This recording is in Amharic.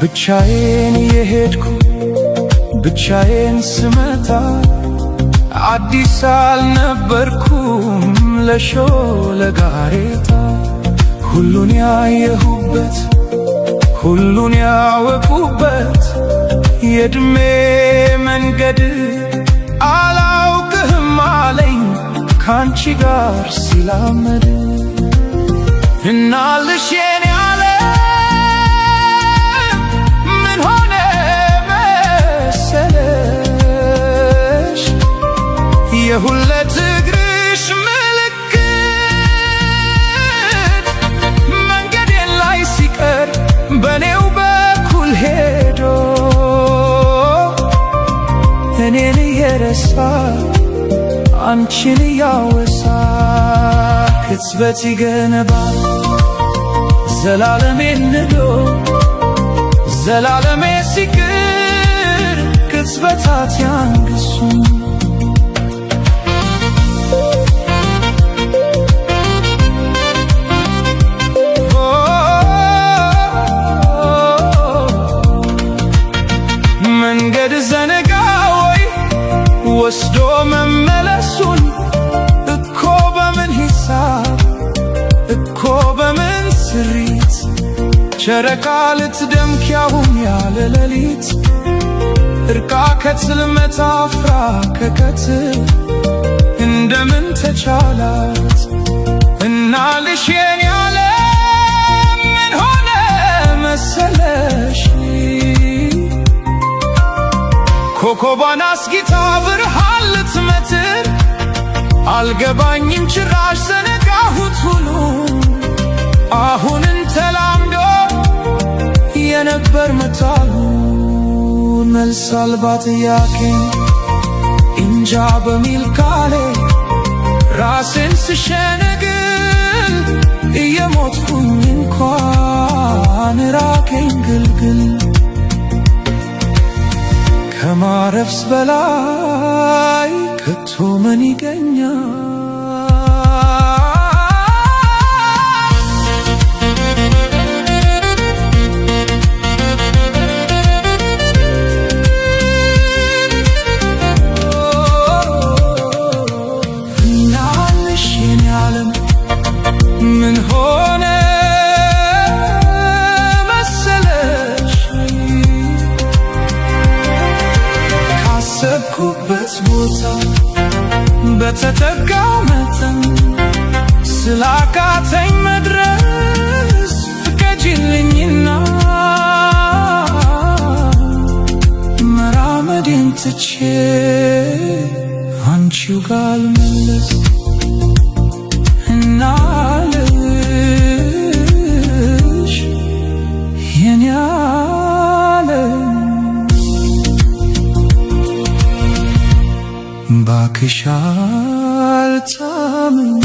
ብቻዬን የሄድኩ ብቻዬን ስመጣ አዲስ አልነበርኩም ለሾለ ጋሬጣ። ሁሉን ያየሁበት፣ ሁሉን ያወቁበት የእድሜ መንገድ አላውቅህም አለኝ ካንቺ ጋር ሲላመድ። እናልሽ የኔ ዓለም፣ ምን ሆነ መሰለሽ? የሁለት እግርሽ ምልክት መንገዴን ላይ ሲቀር በኔው በኩል ሄዶ እኔን እየረሳ አንቺን እያወሳ ቅጽበት ይገነባል ዘላለሜን ንዶ፣ ዘላለሜ ሲቅር ቅጽበታት ያንግሱ። መንገድ ዘነጋ ወይ ወስዶ መመለሱን? እኮ በምን ሂሳብ፣ እኮ በምን ስሪት ጨረቃ ልትደምቅ ያሁን ያለ ሌሊት፣ እርቃ ከጽልመት አፍራ ከቀትር እንደምን ተቻላት? እና ልሽን ያለ ምን ሆነ መሰለሽ? ኮከቧን አስጊታ ብርሃን ልትመትር አልገባኝም ጭራሽ፣ ዘነጋሁት ሁሉ አሁንን ተላምዶ የነበር መታሉን። መልስ አልባ ጥያቄን እንጃ በሚል ቃሌ ራሴን ስሸነግል እየሞትኩኝ እንኳን ራቀኝ ግልግል። ከማረፍስ በላይ ከቶ ምን ይገኛል? እናልሽ የኔ ዓለም፣ ምን ሆነ መሰለሽ? ካሰብኩበት ቦታ በተጠጋው መጠን ስላቃተኝ መድረስ ፍቀጂልኝና መራመዴን ትቼ አንቺው ጋር ልመለስ። እናልሽ የኔ ዓለም፣ ባክሽ አልታመኝ።